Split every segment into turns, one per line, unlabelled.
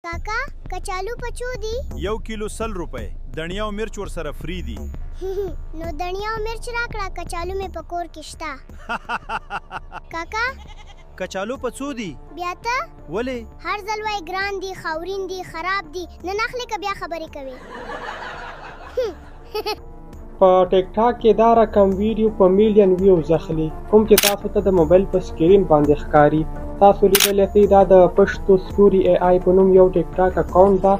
کاکا، کچالو په څو دي؟
یو کیلو 100 روپۍ، دڼیا او مرچ ورسره free دي.
نو دڼیا او مرچ راکړه، کچالو مې په کور کې شته. کاکا،
کچالو په څو دي؟
بیا ته؟
ولې؟
هر ځل وایې ګران دي، خاورین دي، خراب دي. نن اخلې که بیا خبرې کوې؟
په ټیک ټاک کې دا رقم ویډیو په میلیون ویوز اخلي، کوم چې تاسو ته د موبایل په سکرین باندې ښکاري. تاسو لیدلی سئ، دا د پښتو ستوري ای آی په نوم یو ټیک ټاک اکاونټ ده.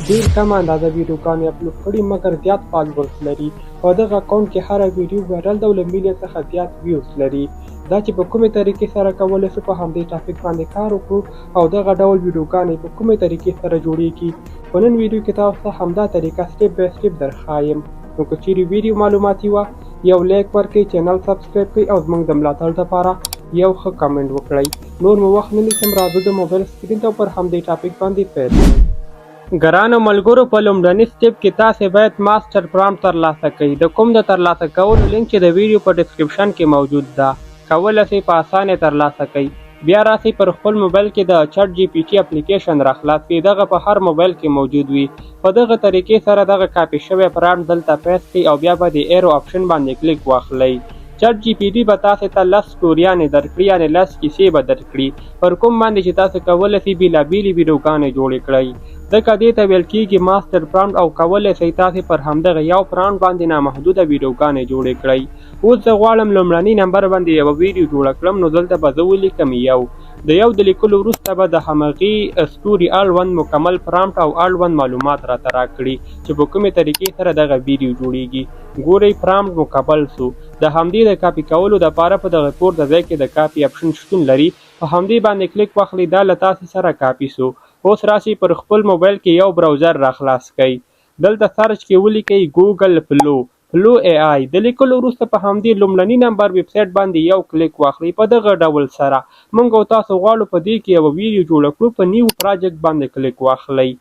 ډیر کمه اندازه ویډیوګانې اپلوډ کړي، مګر زیات فالوورز لري. په دغه اکاونټ کې هره ویډیو وایرل ده او له میلیون څخه زیات ویوز لري. دا چې په کومې طریقې سره کولی سو په همدې ټاپک باندې کار وکړو او دغه ډول ویډیوګانې په کومې طریقې سره جوړیږي، په نن ویډیو کې تاسو ته همدا طریقه step by step درښایم. نو که چیرې ویډیو معلوماتي وه، یو لایک ورکړئ، چینل سبسکرایب کړئ او زموږ د ملاتړ لپاره یو ښه کمنټ وکړئ. نور مو وخت نه نیسم، راځو د موبایل سکرین ته او پر همدې ټاپک باندې پیل کړو. ګرانو ملګرو، په لومړني step کې تاسې باید master prompt ترلاسه کړئ، د کوم د ترلاسه کولو لینک چې د ویډیو په description کې موجود ده. کولی سئ په اسانه ترلاسه کړئ. بیا راسئ پر خپل موبایل کې د ChatGPT اپلیکیشن راخلاص کړئ. دغه په هر موبایل کې موجود وي. په دغه طریقې سره دغه کاپي شوی prompt دلته paste کړئ او بیا به د arrow option باندې کلیک واخلئ. ChatGPT به تاسې ته 10 سټوریانې درکړي، یعنې 10 کیسې به درکړي، پر کوم باندې چې تاسو کولی سئ بېلابېلې ویډیوګانې جوړې کړئ، ځکه دې ته ویل کیږي master prompt او کولی سئ تاسې پر همدغه یو prompt باندې نامحدوده ویډیوګانې جوړې کړئ. اوس زه غواړم لومړني نمبر باندې یوه ویډیو جوړه کړم، نو دلته به زه ولیکم یو. د یو د لیکلو وروسته به د همغې story اړوند مکمل prompt او اړوند معلومات راته راکړي چې په کومې طریقې سره دغه ویډیو جوړیږي. ګورئ، prompt مکمل سو. د همدې د کاپي کولو دپاره په دغه پورته ځای کې د copy option شتون لري، په همدې باندې کلیک واخلئ. دا له تاسې سره کاپي سو. اوس راسئ پر خپل موبایل کې یو browser راخلاص کړئ. دلته search کې ولیکئ Google Flow، Flow AI. د لیکلو وروسته په همدې لومړني نمبر ویبسایټ باندې یو کلیک واخلئ. په دغه ډول سره موږ او تاسو غواړو په دې کې یوه ویډیو جوړه کړو. په new project باندې کلیک واخلئ.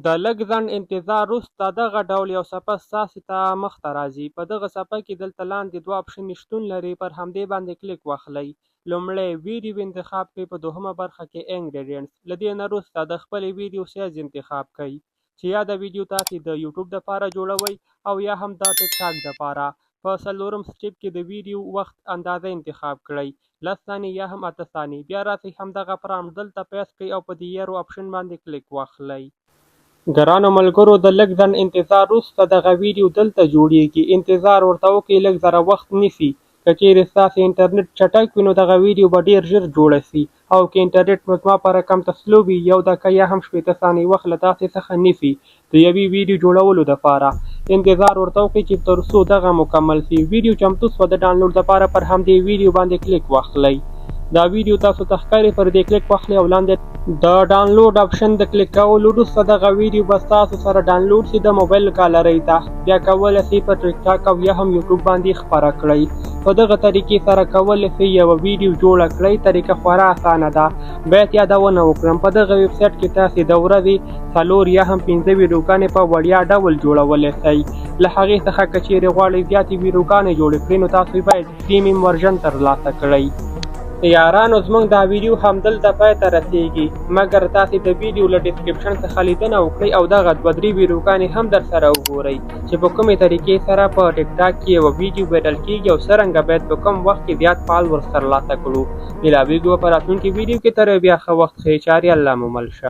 د لږ ځنډ انتظار وروسته دغه ډول یو صفحه ستاسې ته مخته راځي. په دغه صفحه کې دلته لاندې دوه option شتون لري، پر همدې باندې کلیک واخلئ. لومړی ویډیو انتخاب کړئ، په دوهمه برخه کې ingredients. له دې نه وروسته د خپلې ویډیو سایز انتخاب کړئ، چې یاده ویډیو تاسې د یوټیوب دپاره جوړوئ او یا هم د ټیک ټاک دپاره. په څلورم step کې د ویډیو وخت اندازه انتخاب کړئ، 10 ثانیې یا هم 8 ثانیې. بیا راسئ همدغه prompt دلته paste کړئ او په دې arrow option باندې کلیک واخلئ. ګرانو ملګرو، د لږ ځنډ انتظار وروسته دغه ویډیو دلته جوړیږي. انتظار ورته وکړئ، لږ ذره وخت نیسي. که چیرې ستاسې انټرنیټ چټک وي، نو دغه ویډیو به ډیر ژر جوړه سي او که انټرنیټ مو زما په رقم ته slow وي، یو دقیقه یا هم 60 ثانیې وخت له تاسې څخه نیسي د یوې ویډیو جوړولو دپاره. انتظار ورته وکړئ چې تر څو دغه مکمل سي. ویډیو چمتو سوه. د ډانلوډ دپاره پر همدې ویډیو باندې کلیک واخلئ. دا ویډیو تاسو ته ښکاري، پر دې کلیک واخلئ او لاندې د download option د کلیک کولو وروسته دغه ویډیو به ستاسو سره ډانلوډ سي د موبایل ګالرۍ ته. بیا کولی سئ په ټیک ټاک او یا هم یوټیوب باندې خپره کړئ. په دغه طریقې سره کولی سئ یوه ویډیو جوړه کړئ. طریقه خورا اسانه ده. باید یادونه وکړم، په دغه ویبسایټ کې تاسې د ورځې څلور یا هم پنځه ویډیوګانې په وړیا ډول جوړولی سئ. له هغې څخه که چیرې غواړئ زیاتې ویډیوګانې جوړې کړئ، نو تاسو باید premium version ترلاسه کړئ. یارانو، زموږ دا ویډیو همدلته پای ته رسیږي، مګر تاسې د ویډیو له description څخه لیدنه وکړئ او دغه دوه درې ویډیوګانې هم در سره وګورئ چې په کومې طریقې سره په ټیک ټاک کې یوه ویډیو وایرل کیږي او څرنګه باید په کم وخت کې زیات followers ترلاسه کړو. ملاویږو په راتلونکي ویډیو کې. تر بیا ښه وخت، ښې چارې، الله مو مل شه.